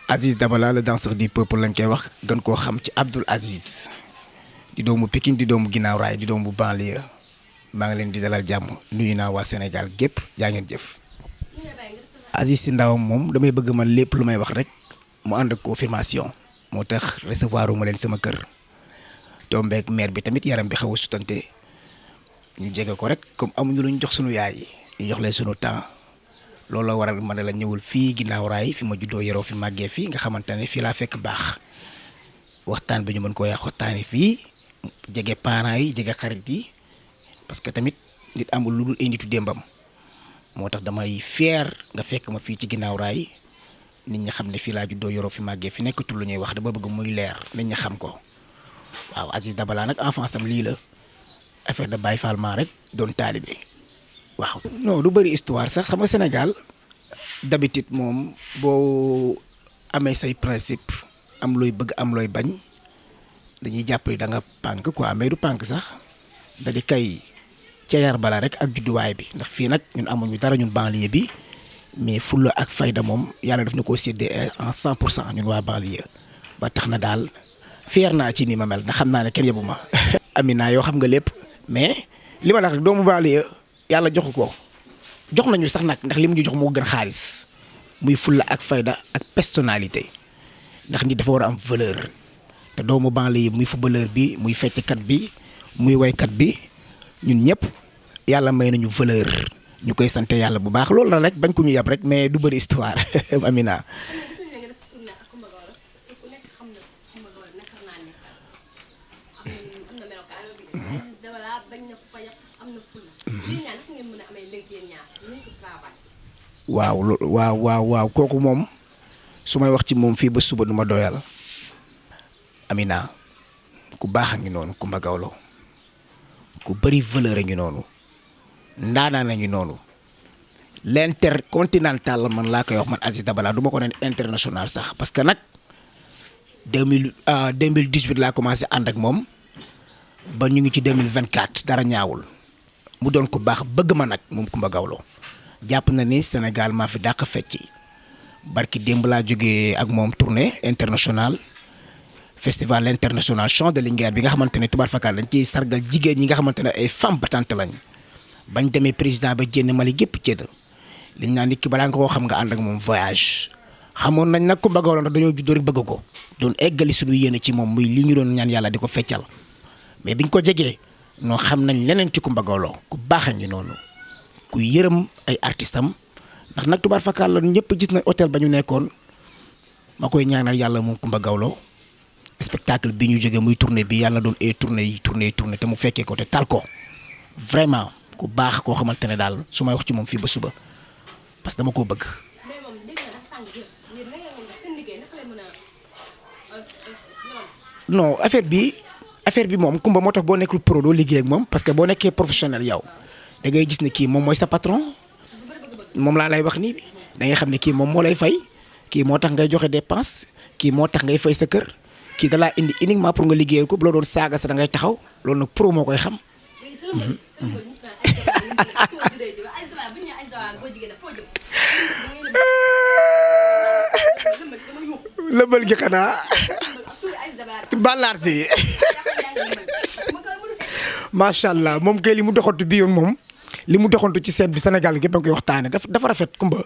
Aziz Dabala le danseur du peuple lañ koy wax gën koo xam ci Abdoul Aziz di doomu Pikine di doomu ginnaaw raay di doomu banlieue maa ngi leen di dalal jàmm nuyu naa waa Sénégal gépp jaa ngeen jëf. Aziz si ndawam moom damay bëgg man lépp lu may wax rek mu ànd ak confirmation moo tax recevoir uma leen sama kër tombeek maire bi tamit yaram bi xaw a sutante ñu jege ko rek comme amuñu lu ñu jox sunu yaay ñu jox leen sunu temps. loolu la waral ma ne la ñëwul fii ginnaaw raay fi ma juddoo yaroo fi màggee fii nga xamante ne fii laa fekk baax waxtaan bi ñu mën koo yàq waxtaanee fii jege parents yi jege xarit yi parce que tamit nit amul lu dul ay nitu démbam moo tax damay fier nga fekk ma fii ci ginnaaw raay nit ñi xam ne fii laa juddoo yaroo fi màggee fi nekkatul lu ñuy wax dama bëgg muy leer nit ñi xam ko waaw Aziz Dabala nag enfance am lii la affaire de Baye Fall maa rek doon taalibe waaw non du bëri histoire sax xam nga Sénégal d'habitude moom boo amee say principe am looy bëgg am looy bañ dañuy jàpp ni da nga pànk quoi mais du pànk sax da di kay ca yar bala rek ak judduwaay bi ndax fii nag ñun amuñu dara ñun banlieue bi mais fulla ak fayda moom yàlla daf ñu koo séddee en 100% ñun waa banlieue ba tax na daal fier naa ci ni ma mel ndax xam naa ne kenn yebu ma. Amina yoo xam nga lépp mais li ma la wax rek doomu banlieue yàlla joxu ko jox nañu sax nag ndax li mu ñu jox moo gën xaalis muy fulla ak fayda ak personnalité ndax nit dafa war a am valeur te doomu banlieue muy footballeur bi muy fecckat bi muy waykat bi ñun ñëpp yàlla may nañu valeur ñu koy sant yàlla bu baax loolu la rek bañ ko ñu yab rek mais du bëri histoire Amina. waaw kooku moom su may wax ci moom fii ba suba du ma doyal Amina ku baax a ngi noonu Coumba Gawlo ku bëri valeur a ngi noonu ndaanaan a ngi noonu l'intercontinental la man laa koy wax man Aziz Dabala du ma ko ne international sax parce que nag 2018 laa commencé ànd ak moom ba ñu ngi ci 2024 dara ñaawul mu doon ku baax bëgg ma nag moom Coumba Gawlo jàpp na ni Sénégal maa fi dàq fecci barki démb laa jógee ak moom tournée internationale festival international chant de Linguère bi nga xamante ne tubaar fakal dañ ciy sargal jigéen ñi nga xamante ne ay femmes battantes lañ bañ demee président ba jénn Mali gépp cëdd liñ naan nit ki balaa nga koo xam nga ànd ak moom voyage xamoon nañ nag Coumba Gawlo ndax dañoo juddoo rek bëgg ko doon eggali suñu yéene ci moom muy li ñu doon ñaan yàlla di ko feccal mais biñ ko jegee noo xam nañ leneen ci Coumba Gawlo ku baax a ngi noonu ku yërëm ay artistes am ndax nag tubaar fakal la ñëpp gis na hôtel ba ñu nekkoon ma koy ñaanal yàlla moom Coumba Gawlo spectacle bi ñu jógee muy tournée bi yàlla doon ay tournée te mu fekkee ko te tal ko vraiment ku baax koo xamante ne daal su may wax ci moom fii ba suba parce que dama koo bëgg. non affaire bi moom Coumba moo tax boo nekkul pro doo liggéey ak moom parce que boo nekkee professionnel yow da ngay gis ne kii moom mooy sa patron moom laa lay wax nii da ngay xam ne kii moom moo lay fay kii moo tax ngay joxe dépense kii moo tax ngay fay sa kër kii da laa indi uniquement pour nga liggéeyal ko bu la doon saaga sa da ngay taxaw loolu nag pro moo koy xam. lëmbal gi xanaa balaar si macha allah moom kay li mu doxantu bii moom li mu doxantu ci seet bi Sénégal gépp a koy waxtaane dafa rafet Coumba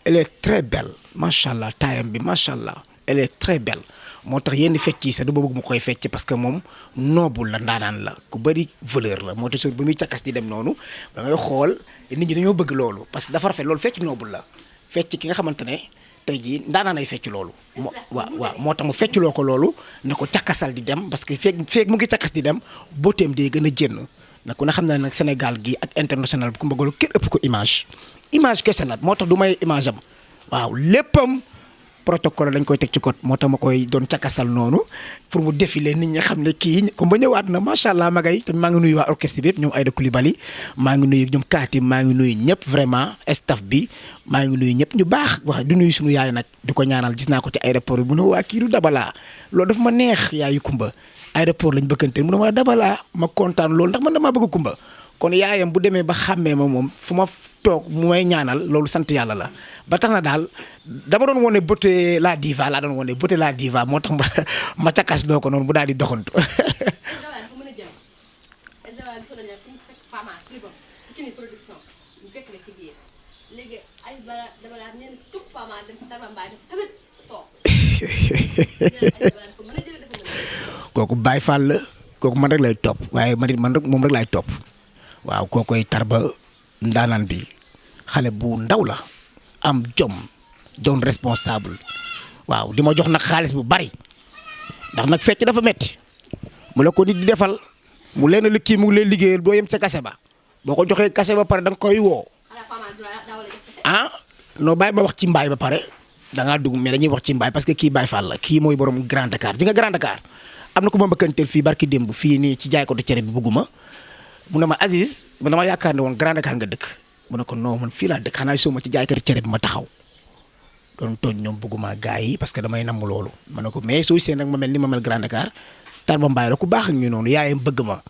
elle est très belle macha allah taayam bi macha allah elle est très belle moo tax yenn fecc yi sax du ma bëgg mu koy fecc parce que moom noble la ndaanaan la ku bëri valeur la moo tax ba muy cakkas di dem noonu da ngay xool nit ñi dañoo bëgg loolu parce que dafa rafet loolu fecc noble la fecc ki nga xamante ne tey jii ndaanaan ay fecc loolu. waaw moo tax mu feccloo ko loolu na ko cakkasal di dem parce que feeg mu ngi cakkas di dem booteem day gën a jénn nag ku ne xam ne nag Sénégal gi ak international bi Coumba Gawlo kenn ëpp ko image kese la moo tax du may image am waaw léppam protocole dañ koy teg ci code moo tax ma koy doon cakasal noonu pour mu défiler nit ñi xam ne kii Coumba ñëwaat na macha allah magay te maa ngi nuyu waa orchestre bi yëpp ñoom Aïda Coulibaly maa ngi nuyu ñoom Kaati maa ngi nuyu ñëpp vraiment staff bi maa ngi nuyu ñëpp ñu baax wax di nuyu suñu yaay nag di ko ñaanal gis naa ko ci aéroport bi mu ne waa kii du Dabala loolu daf ma neex yaayu Coumba aéroport lañ bëkkante mu ne ma Dabala ma kontaan loolu ndax man damaa bëgg Coumba kon yaayam bu demee ba xàmmee ma moom fu ma toog mu may ñaanal loolu sant yàlla la ba tax na daal dama doon wone beauté la diva laa doon wone beauté la diva moo tax ma cakas doo ko noonu bu daal di doxantu. kooku Baye Fall la kooku man rek lay topp waaye man rek moom rek lay topp waaw kookoy Tarba ndaanaan bi xale bu ndaw la am jom doon responsable waaw di ma jox nag xaalis bu bari ndax nag fecc dafa metti mu la ko nit di defal mu leen li kii mu ngi lay liggéeyal doo yem ca kase ba boo ko joxee kase ba pare da nga koy woo ah noo bàyyi ba wax ci mbaay ba pare da ngaa dugg mais dañuy wax ci mbaay parce que kii Baye Fall la kii mooy borom Grand Dakar di nga Grand Dakar am na ko ma mbëkkanteel fii barki démb fii nii ci jaay ko cere bi bëgguma mu ne ma Aziz man dama yaakaar ne woon Grand Dakar nga dëkk mu ne ko non man fii laa dëkk xanaa soo ma ci jaay ko cere bi ma taxaw doon tooñ ñoom bëgguma gars yi parce que damay namm loolu ma ne ko mais soo seen nag ma mel ni ma mel Grand Dakar Tarba Mbaye la ku baax ak ñu noonu yaayam bëgg ma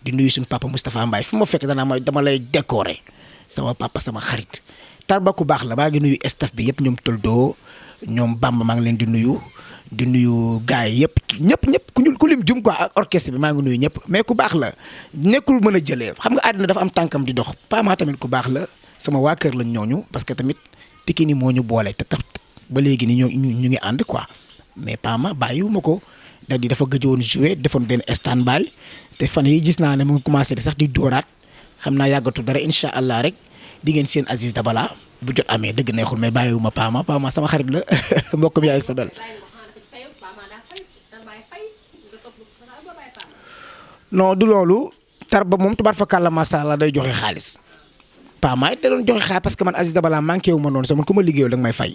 di nuyu suñu papa Moustapha Mbaye fu ma fekk dama lay décorer sama papa sama xarit Tarba ku baax la maa ngi nuyu staff bi yëpp ñoom Toldo ñoom Bamba maa ngi leen di nuyu gars yi ñëpp ku lim jum quoi ak orchestre bi maa ngi nuyu ñëpp mais ku baax la nekkul mën a jëlee xam nga àddina dafa am tànkam di dox Pama tamit ku baax la sama waa kër lañ ñooñu parce que tamit Pikine moo ñu boole te tax ba léegi ni ñu ngi ànd quoi mais Pama bàyyiwuma ko da di dafa gëjoon jouer defoon benn stand by te fan yi gis naa ne mu ngi commencé di sax di dooraat xam naa yàggatu dara incha allah rek di ngeen seen Aziz Dabala bu jot amee dëgg neexul mais bàyyiwuma Pama sama xarit la mbokk bi yaay sabel non du loolu Tarba moom tubaar fa kàlla macha allah day joxe xaalis Pama it da doon joxe xaalis parce que man Aziz Dabala manqué wu ma noonu sax man ku ma liggéeyul da nga may fay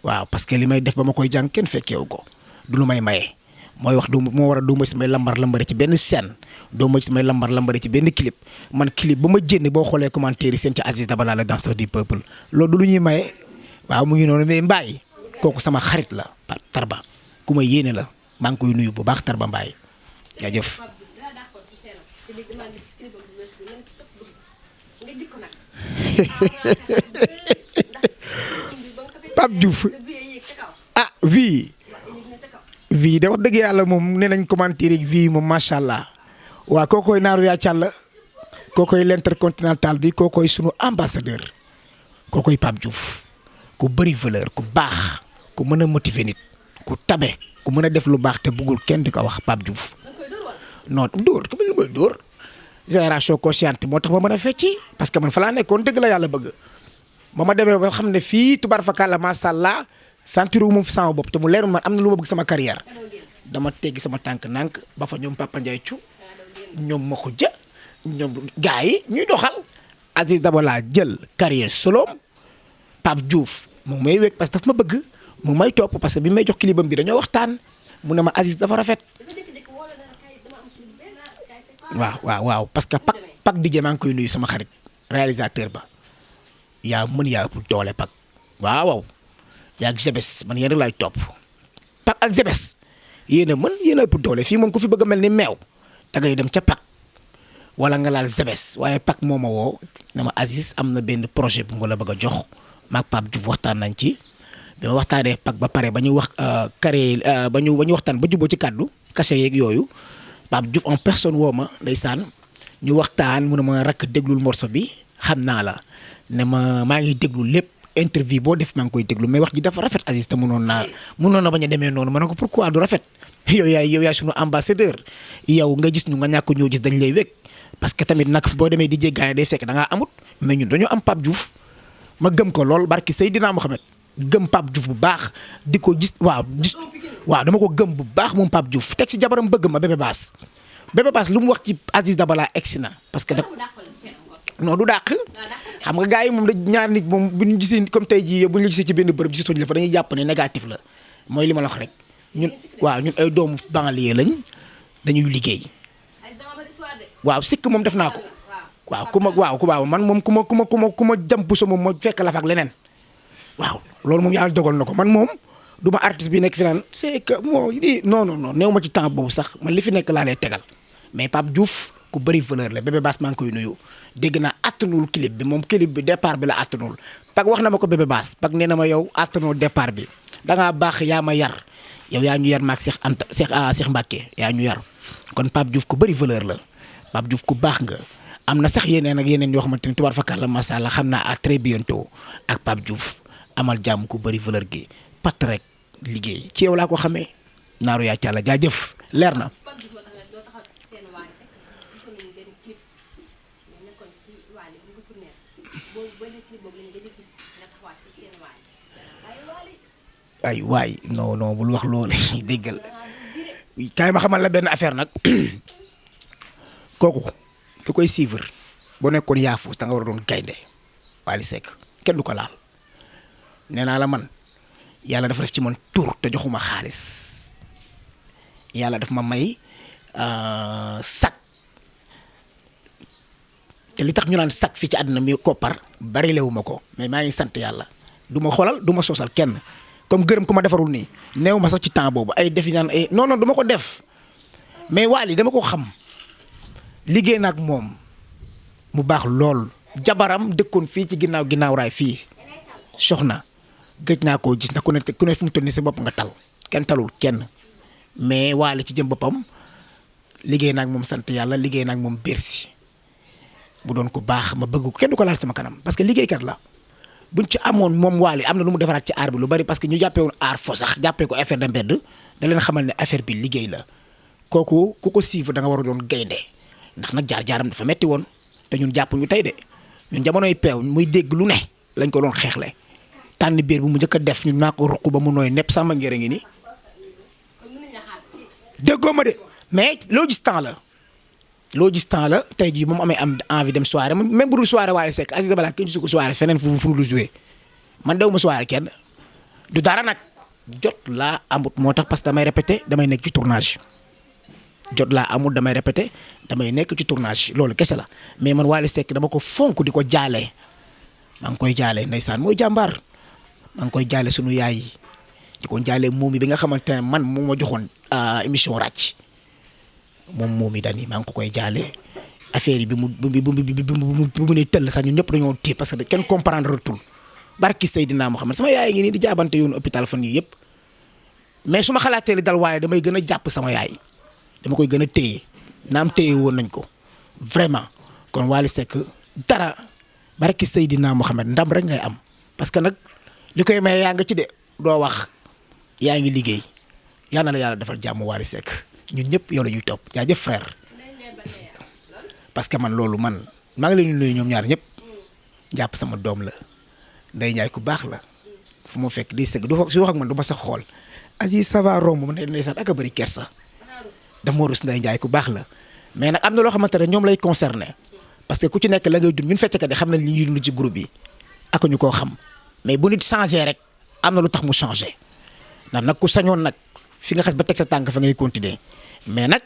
waaw parce que li may def ba ma koy jàng kenn fekkeewu ko du lu may maye mooy wax du moo war a doo ma si may lambar ci benn scène doo ma si may lambar ci benn clip man clip ba ma jënd boo xoolee commentaire yi seen ci Aziz Dabala la danseur du peuple loolu du lu ñuy maye waaw mu ngi noonu mais Mbaye kooku sama xarit la Tarba ku ma yéene la maa ngi koy nuyu bu baax Tarba Mbaye jaajëf. Pape Diouf ah vie de wax dëgg yàlla moom nee nañ commentaire vie moom macha allah waa kookoy naaru yaa càll kookoy l'intercontinental bi kookoy sunu ambassadeur kookoy Pape Diouf ku bëri valeur ku baax ku mën a motiver nit ku tabe ku mën a def lu baax te bëggul kenn di ko wax Pape Diouf non dóor ku lu may dóor génération consciente moo tax ma mën a fecci parce que man fa laa nekkoon dëgg la yàlla bëgg ba ma demee ba xam ne fii tubaar fa kàlla macha allah sentir wu ma fi sama bopp te mu leer man am na lu ma bëgg sama carrière dama teggi sama tànk nànk ba fa ñoom Papa Ndiaye Thiou ñoom ma ko ja ñoom gars yi ñuy doxal Aziz Dabala jël carrière soloom Pape Diouf moom may wéeg parce que daf ma bëgg mu may topp parce que bi may jox kilibam bi dañoo waxtaan mu ne ma Aziz dafa rafet waaw parce que Pak DJ maa ngi koy nuyu sama xarit réalisateur ba yaa mën yaa ëpp doole Pak waaw yaa ak Zebes man yéen rek laay topp Pak ak Zebes yéen a mën yéen a ëpp doole fii moom ku fi bëgg a mel ni meew da ngay dem ca Pak wala nga laal Zebes waaye Pak moo ma woo ne ma Aziz am na benn projet bu nga la bëgg a jox maag Pape Diouf waxtaan nañ ci bi ma waxtaanee Pak ba pare ba ñu wax carré ba ñu waxtaan ba juboo ci kàddu cachet yeeg yooyu Pape Diouf en personne woo ma ndeysaan ñu waxtaan mu ne ma rakk déglul morceau bi xam naa la ne ma maa ngi déglu lépp interview boo def maa ngi koy déglu mais wax ji dafa rafet Aziz te mënoon na bañ a demee noonu ma ne ko pourquoi du rafet yow yaay sunu ambassadeur yow nga gis ñu nga ñàkk ñoo gis dañ lay wekk parce que tamit nag boo demee di jéggaane day fekk da ngaa amut mais ñun dañoo am Pape Diouf ma gëm ko lool barki Seydina Mohamed gëm Pape Diouf bu baax di ko gis waaw dama ko gëm bu baax moom Pape Diouf teg si jabaram bëgg ma Bébé Bass lu mu wax ci Aziz Dabala egsi na parce que non du dàq xam nga gars yi moom da ñaar nit moom bu ñu gisee comme tey jii bu ñu la gisee ci benn bërëb gisatuñ la fa dañuy jàpp ne négatif la mooy li ma la wax rek ñun ay doomu banlieue lañ dañuy liggéey waaw sikk moom def naa ko waaw ku man moom ku ma jàmp sa moom ma fekk la fa ak leneen waaw loolu moom yàlla dogal na ko man moom du ma artiste bi nekk fi naan c'est que moo non néew ma ci temps boobu sax man li fi nekk laa lay tegal mais Pape Diouf ku bëri valeur la bébé baas maa ngi koy nuyu dégg naa attanul clip bi moom clip bi départ bi la attanul Pak wax na ma ko bébé baas Pak nee na ma yow attanul départ bi da ngaa baax yaa ma yar yow yaa ñu yar maag Cheikh Anta Cheikh Mbacke yaa ñu yar kon Pape Diouf ku bëri valeur la Pape Diouf ku baax nga am na sax yeneen ak yeneen yoo xamante ni tubaar fakar la macha allah xam naa à très bientôt ak Pape Diouf amal jàmm ku bëri valeur gi pat rek liggéey ci yow laa ko xamee naaru yaa càlla jaajëf leer na. ay waay non non bul wax loolu déggal kaay ma xamal la benn affaire nag kooku ki koy suivre boo nekkoon yaafu da nga war a doon gaynde Wally Seck kenn du ko laal nee naa la man yàlla dafa def ci man tur te joxuma xaalis yàlla daf ma may sac te li tax ñu naan sac fii ci àddina mi koppar bari lewu ma ko mais maa ngi sant yàlla du ma xoolal du ma soosal kenn comme gërëm ku ma defarul nii néew ma sax ci temps boobu ay defi naan ay non non du ma ko def mais Wally dama ko xam liggéey na ak moom mu baax lool jabaram dëkkoon fii ci ginnaaw raay fii soxna gëj naa koo gis ndax ku ne fu mu toll nii sa bopp nga tal kenn talul kenn mais Wally ci jëm boppam liggéey na ak moom sant yàlla liggéey na ak moom Bercy bu doon ko baax ma bëgg ko kenn du ko laal sama kanam parce que liggéeykat la. buñ ci amoon moom Wally am na lu mu defaraat ci aar bi lu bari parce que ñu jàppee woon aar fo sax jàppee ko affaire de mbedd da leen xamal ne affaire bi liggéey la kooku ku ko suivre da nga war a doon gaynde ndax nag jaar-jaaram dafa metti woon te ñun jàpp ñu tey de ñun jamonoy peew muy dégg lu ne lañ ko doon xeexle tànn biir bu mu njëkk a def ñun naa ko ruq ba mu nooy nepp sama ngir ngi ni déggoo ma de mais loo gis temps la tey jii moom amee am envie dem soirée même bu dul soirée Wally Seck Aziz Dabala kenn gisu ko soirée feneen fu mu joué man dew ma soirée kenn du dara nag jot laa amut moo tax parce que damay répété damay nekk ci tournage jot laa amut damay répété damay nekk ci tournage loolu kese la mais man Wally Seck dama ko fonk di ko jaale maa ngi koy jaale ndeysaan mooy jàmbaar maa ngi koy jaale sunu yaay yi di ko jaale moom bi nga xamante ne man moo ma joxoon émission ràcc moom mi dani maa ngi ko koy jaale affaire yi bi mu ne tëll sax ñun ñëpp dañoo téye parce que kenn comprendre tul barki Seydina Muhammad sama yaay ngi nii di jaabante yoonu hôpital fan yii yëpp mais su ma xalaatee li dal waaye damay gën a jàpp sama yaay dama koy gën a téye naam téye woon nañ ko vraiment kon Wally Seck dara barki Seydina Muhammad ndam rek ngay am parce que nag li koy may yaa nga ci de doo wax yaa ngi liggéey yal na la yàlla defal jàmm Wally Seck ñun ñëpp yow la ñuy topp jaajëf frère parce que man loolu man maa ngi leen di nuyu ñoom ñaar ñëpp jàpp sama doom la Ndeye Ndiaye ku baax la fu ma fekk di sëgg du si wax ak man du ma sax xool Aziz ça va romb ma ne ndeysaan ak a bëri kersa daf ma rus Ndeye Ndiaye ku baax la mais nag am na loo xamante ne ñoom lay concerné parce que ku ci nekk la ngay dund ñun fecckat yi xam nañ li ñuy dund ci groupe yi ak ñu koo xam mais bu nit changé rek am na lu tax mu changé ndax nag ku sañoon nag fi nga xas ba teg sa tànk fa ngay continuer mais nag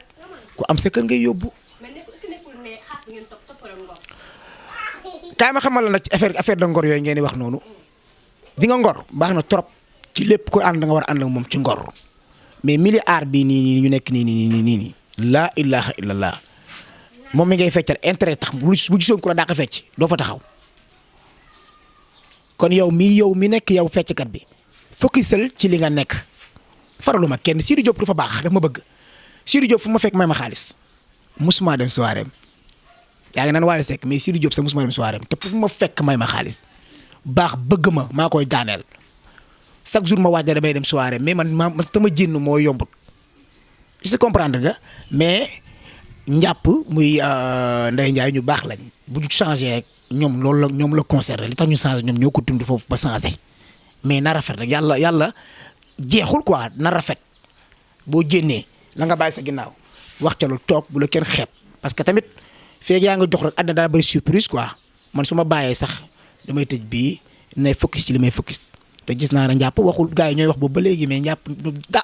ku am sa kër ngay yóbbu. kaay ma xamal la nag ci affaire de ngor yooyu ngeen di wax noonu di nga ngor baax na trop ci lépp ko ànd da nga war a ànd ak moom ci ngor mais milliard bi nii ñu nekk nii laa ilaha illallah moom mi ngay feccal intérêt tax bu gisoon ku la daa ko fecc doo fa taxaw kon yow mi nekk yow fecckat bi focusal ci li nga nekk faraluma kenn Sidy Diop du fa baax daf ma bëgg Sidy Diop fu ma fekk may ma xaalis musuma dem soirée yaa ngi naan Wally Seck mais Sidy Diop sax musuma dem soirée te fu ma fekk may ma xaalis baax bëgg ma maa koy daaneel chaque jour ma waaj damay dem soirée mais man tama jénn moo yombut je comprendre nga mais njàpp muy Ndeye Ndiaye ñu baax lañ bu ñu changé rek ñoom la concerné li tax ñu changé ñoom ñoo ko dund foofu ba changé mais na rafet rek yàlla jeexul quoi na rafet boo jénnee la nga bàyyi sa ginnaaw wax ca lu toog bu la kenn xeeb parce que tamit feeg yaa nga jox rek àddina daa bëri surprise quoi man su ma bàyyee sax damay tëj bii ne focus ci li may focus te gis naa ne njàpp waxul gars yi ñooy wax boobu ba léegi mais njàpp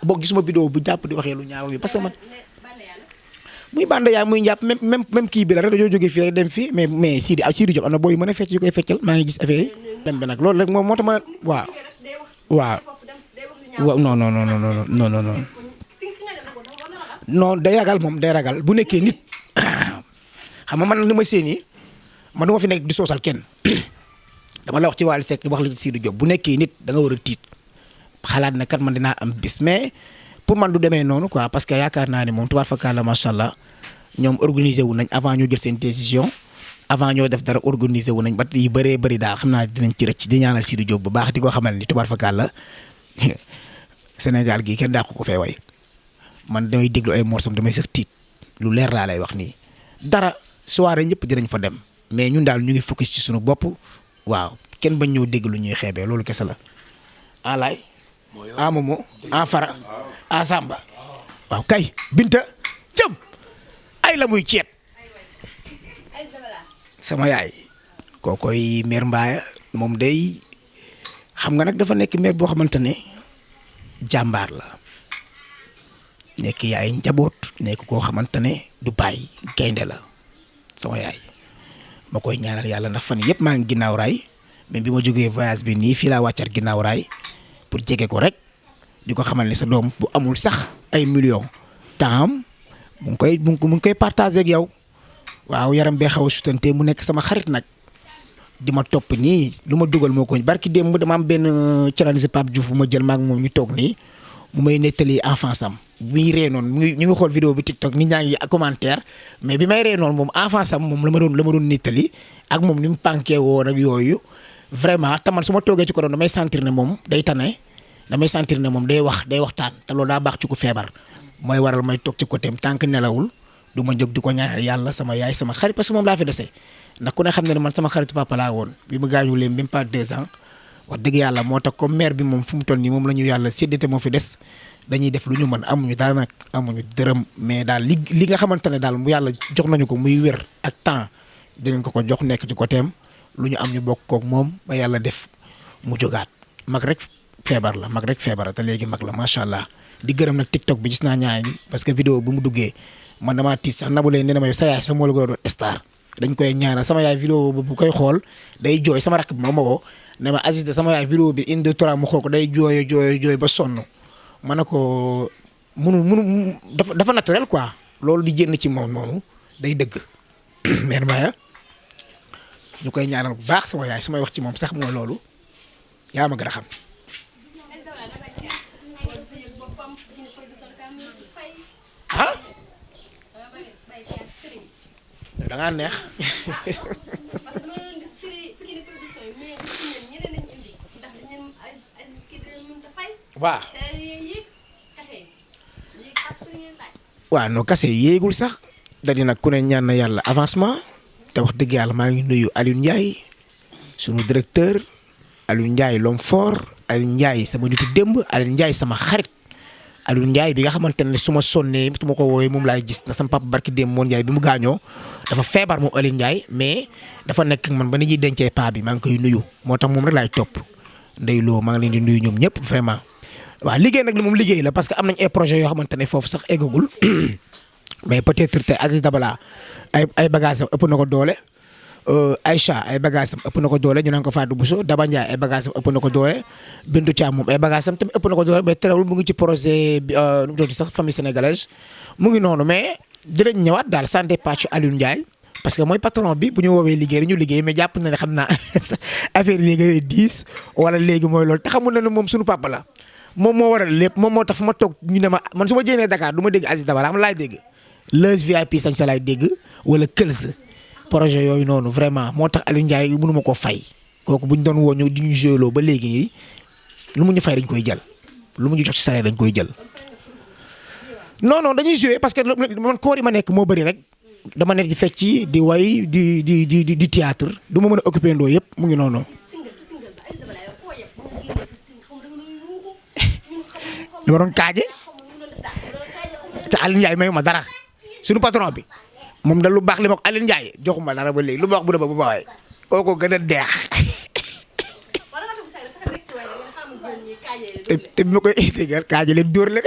boo gisuma vidéo bu jàpp di waxee lu ñaaw bi parce que man muy bande yaa muy njàpp même kii bi la rek dañoo jógee fii rek dem fii mais Sidy Diop am na booy yu mën a fecc yu koy feccal maa ngi gis affaire yi dem bi nag loolu rek moom moo tax ma waaw non day ragal moom day ragal bu nekkee nit xam nga man li ma séenee man du ma fi nekk di soosal kenn dama la wax ci Wally Seck di wax la ci Sidy Diop bu nekkee nit da nga war a tiit xalaat ne kat man dinaa am bis mais pour man du demee noonu quoi parce que yaakaar naa ne moom tubaar fakkaala macha allah ñoom organiser wu nañ avant ñoo jël seen décision avant ñoo def dara organiser wu nañ ba yu bëree bëri daal xam naa dinañ ci rëcc di ñaanal Sidy Diop bu baax di ko xamal ni tubaar fakkaala Sénégal gii kenn dàqu ko fee way man damay déglu ay morsom damay sax tiit lu leer laa lay wax nii dara soirée ñëpp dinañ fa dem mais ñun daal ñu ngi focus ci suñu bopp waaw kenn bañ ñëw dégg lu ñuy xeebee loolu kese la alay a momo a fara a samba waaw kay binta cëm ay la muy ceet sama yaay kookoy mère Mbaye moom day xam nga nag dafa nekk mère boo xamante ne jàmbaar la nekk yaay njaboot nekk koo xamante ne du bàyyi gaynde la sama yaay ma koy ñaanal yàlla ndax fan yëpp maa ngi ginnaaw raay même bi ma jógee voyage bi nii fii laa wàccat ginnaaw raay pour jege ko rek di ko xamal ne sa doom bu amul sax ay millions temps mu ngi koy partagé ak yow waaw yaram bee xaw a sutante mu nekk sama xarit nag di ma topp nii lu ma dugal moo ko barki démb dama am benn challenge Pape Diouf bu ma jël maag moom ñu toog nii mu may nettali enfance am bi ree noonu ñu ngi xool vidéo bi TikTok nit ñaa ngi commentaire mais bi may ree noonu moom enfance am moom la ma doon nettali ak moom ni mu pànkee woon ak yooyu vraiment te man su ma toogee ci ko doon damay sentir ne moom day tane damay sentir ne moom day waxtaan te loolu daa baax ci ku feebar mooy waral may toog ci côté am tant que nelawul du ma jóg di ko ñaanal yàlla sama yaay sama xarit parce que moom laa fi dese ndax ku ne xam ne ne man sama xaritu papa laa woon bi mu gaañu leen même pas 2 ans wax dëgg yàlla moo tax comme mère bi moom fu mu toll nii moom la ñu yàlla séddate moo fi des dañuy def lu ñu mën amuñu dara nag amuñu dërëm mais daal li nga xamante ne daal mu yàlla jox nañu ko muy wér ak temps dinañ ko jox nekk ci côté am lu ñu am ñu bokk kook moom ba yàlla def mu jógaat mag rek feebar la mag rek feebar te léegi mag la macha allah di gërëm nag TikTok bi gis naa ñaay bi parce que vidéo bu mu duggee man damaa tiit sax nabu leen ne na ma sa yaay sa moo la ko doon star dañ koy ñaanal sama yaay vidéo bu koy xool day jooy sama rakk bi ma ko ne ma Aziz de sama yaay vidéo bi une deux trois mu xool ko day jooy ba sonn ma ne ko munu dafa naturel quoi loolu di génn ci moom noonu day dëgg mère Mbaye ñu koy ñaanal bu baax sama yaay su may wax ci moom sax mooy loolu yaa ma gën a xam. ah da ngaa neex. waaw. waaw non kase yéegul sax da di nag ku ne ñaan na yàlla avancement te wax dëgg yàlla maa ngi nuyu Alioune Ndiaye sunu directeur Alioune Ndiaye l'homme fort Alioune Ndiaye sama nitu démb Alioune Ndiaye sama xarit Alioune Ndiaye bi nga xamante ne su ma sonnee su ma ko woowee moom laay gis na sama papa barki démb moon Ndiaye bi mu gaañoo dafa feebar moom Alioune Ndiaye mais dafa nekk man ba ni ñuy dencee paa bi maa ngi koy nuyu moo tax moom rek laay topp ndey loo maa ngi leen di nuyu ñoom ñëpp vraiment. waaw liggéey nag li moom liggéey la parce que am nañ ay projets yoo xamante ne foofu sax eggagul mais peut-être te Aziz Dabala ay bagages am ëpp na ko doole Aïcha ay bagages am ëpp na ko doole ñu naan ko Fatou Bousso Daba Ndiaye ay bagages am ëpp na ko doole Bintou Thiam moom ay bagages am tamit ëpp na ko doole mais terewul mu ngi ci projet bi nu mu tudd sax famille sénégalaise mu ngi noonu mais dinañ ñëwaat daal sans départ Alioune Ndiaye parce que mooy patron bi bu ñu woowee liggéey ñu liggéey mais jàpp na ne xam naa affaire yi léegi 10 wala léegi mooy loolu te xamul na ne moom suñu papa la. moom moo waral lépp moom moo tax fu ma toog ñu ne ma man su ma jéenee Dakar du ma dégg Aziz Dabala am laay dégg Leuz VIP sañ sa laay dégg wala Këls projet yooyu noonu vraiment moo tax Aliou Ndiaye mënu ma koo fay kooku bu ñu doon woo ñu di ñu jëloo ba léegi nii lu mu ñu fay dañ koy jël lu mu ñu jox ci salaire dañ koy jël. non dañuy jouer parce que man koor yi ma nekk moo bëri rek dama nekk di fecc di way di théâtre du ma mën a occupé ndoo yëpp mu ngi noonu. li ma doon kaaje te Alioune Ndiaye mayu ma dara suñu patron bi moom da lu baax li ma ko Alioune Ndiaye joxuma dara ba léegi lu ma wax bu dee ba bu baaxee kooku gën a deex te bi ma koy déggal kaaje leen dóor la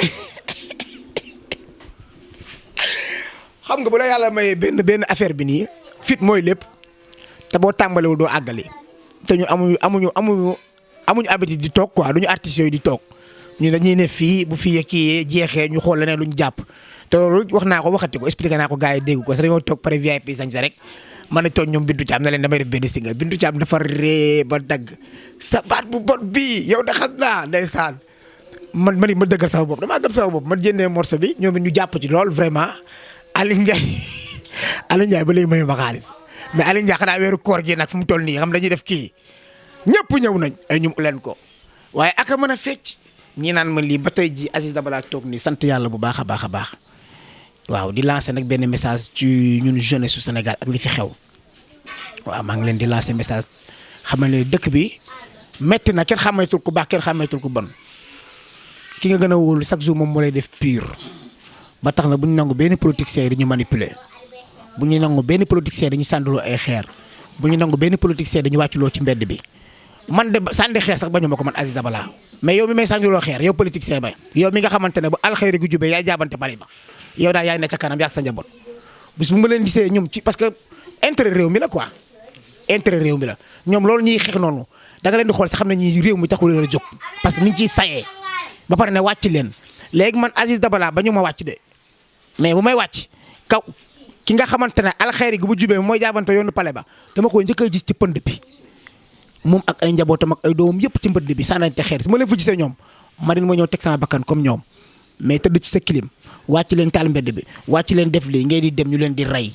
xam nga bu la yàlla mayee benn affaire bi nii fit mooy lépp te boo tàmbalewul doo àggali te ñu amuñu habitude di toog quoi duñu artistes yooyu di toog. ñu dañuy ne fii bu fi kii jeexee ñu xool leneen lu ñu jàpp te loolu wax naa ko waxati ko expliqué naa ko gars yi dégg ko sax dañoo toog pare VIP sañ sa rek man a toog ñoom Bintu Thiam na leen damay def benn single Bintu Thiam dafa ree ba dagg sa baat bu bot bii yow da xam naa ndeysaan ma dëggal sama bopp damaa gëm sama bopp man jëndee morceau bi ñoom it ñu jàpp ci lool vraiment Aliou Ndiaye Aliou Ndiaye ba léegi mayu ma xaalis mais Aliou Ndiaye xanaa weeru koor gi nag fu mu toll nii xam dañuy def kii ñëpp ñëw nañ ay ñu leen ko waaye aka mën a fecc ñi naan ma lii ba tey ji Aziz Dabala toog nii sant yàlla bu baax a baax a baax waaw di lancer nag benn message ci ñun jeunesse su Sénégal ak li fi xew waaw maa ngi leen di lancer message xam ne dëkk bi metti na kenn xàmmeetul ku baax kenn xàmmeetul ku bon ki nga gën a wóolu chaque jour moom moo lay def pur ba tax na bu ñu nangu benn politicien yi dañu manipuler bu ñu nangu benn politicien dañu sàndaloo ay xeer bu ñu nangu benn politicien dañu wàcculoo ci mbedd bi man de sànni xeer sax bañu ma ko man Aziz Dabala mais yow mi may sàndaloo xeer yow politicien ba yow mi nga xamante ne bu alxeyri gu jubee yaay jaabante bari ba yow daal yaay ne ca kanam yaak sa njaboot bis bu ma leen gisee ñoom ci parce que intérêt réew mi la quoi intérêt réew mi la ñoom loolu ñuy xeex noonu da nga leen di xool sax xam ne ñi réew mi taxul leen a jóg parce que niñ ciy sayee ba pare ne wàcc leen léegi man Aziz Dabala ba ñu ma wàcc de mais bu may wàcc kaw ki nga xamante ne alxeyri gu bu jubee mooy jaabante yoonu pale ba dama koy njëkk a gis ci pënd bi moom ak ay njabootam ak ay doomam yëpp ci mbënd bi sànnante xeer ma leen fa gisee ñoom ma din ma ñëw teg sama bakkan comme ñoom mais tëdd ci sa clim wàcc leen taal mbedd bi wàcc leen def lii ngay di dem ñu leen di rey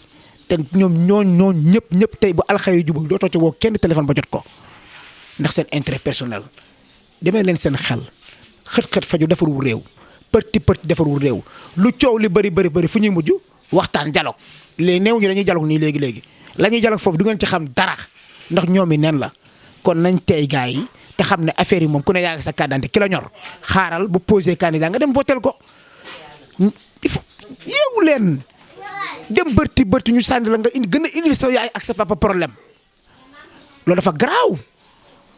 te ñoom ñooñ ñëpp tey bu alxeyri jubal dootoo ci woo kenn téléphone ba jot ko ndax seen intérêt personnel demee leen seen xel xët-xët faju defarul réew përti defarul réew lu coow li bëri fu ñuy mujj waxtaan dialogue léegi néew ñu dañuy dialogue nii léegi la ñuy dialogue foofu du ngeen ci xam dara ndax ñoom yi nen la kon nañ tey gars yi te xam ne affaire yi moom ku ne yaa ngi sa carte d'identité ki la ñor xaaral bu posé candidat nga dem votel ko il faut yeewu leen dem bërti ñu sànni la nga gën a indi sa yaay ak sa papa problème loolu dafa garaaw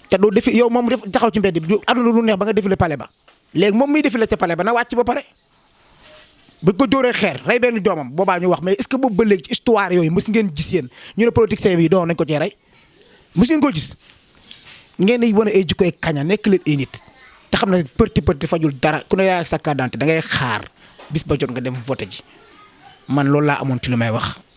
te doo defi yow moom def taxaw ci mbedd bi du aduna lu neex ba nga défilé palais ba léegi moom miy défilé ca palais ba na wàcc ba pare bu ko dóoree xeer rey benn doomam boobaa ñu wax mais est-ce que boobu ba léegi ci histoire yooyu mës ngeen gis yéen ñu ne politicien bi doon nañ ko cee rey mës ngeen ko gis ngeen di wane ay jikkoy kaña nekk leen ay nit te xam ne përti fajul dara ku ne yaay ak sa carte d'identité da ngay xaar bis ba jot nga dem voté ji man loolu laa amoon ci lu may wax.